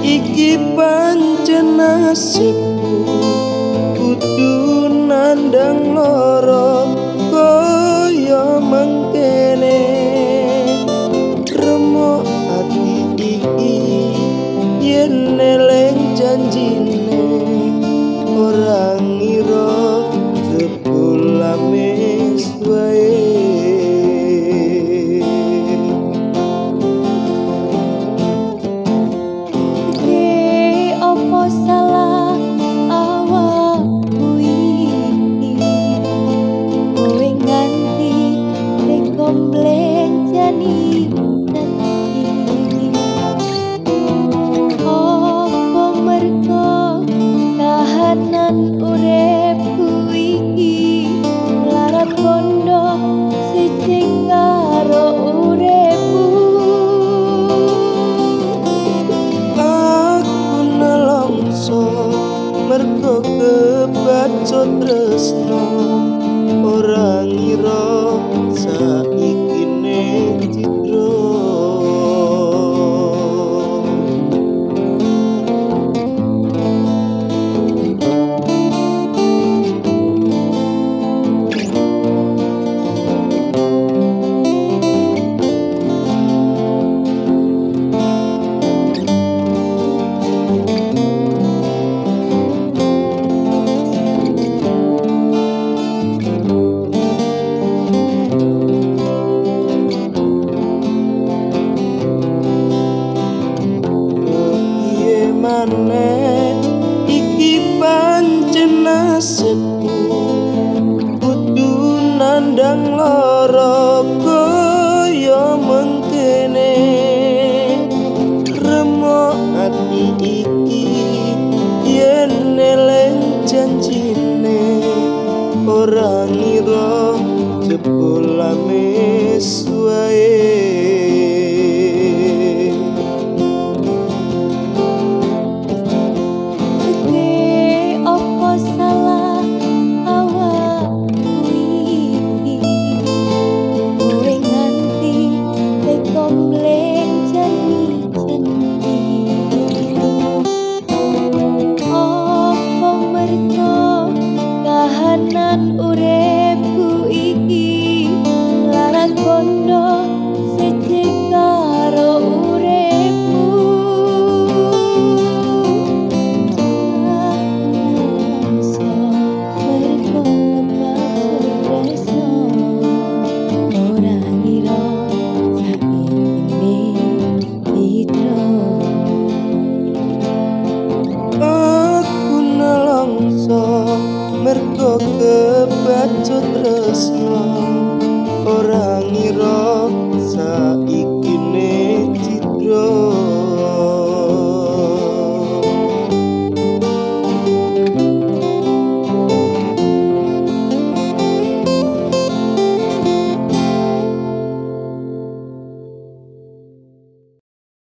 Iki pancen nasibku kudu nandang loro kaya mengkene. Remuk ati iki yen eling janjine, ora ngira jebul amis wae. Salah awakku iki, kowe nganti rekomblenjani dadi. Apa mergo kahanan uripku iki mlarat bondo siji karo uripku. Mergo kebacut tresno, ora ngira saikine cidra. Iki pancen nasibku kudu nandang lara kaya mengkene. Remuk ati iki yen eling janjine, ora ngira jebul amis wae.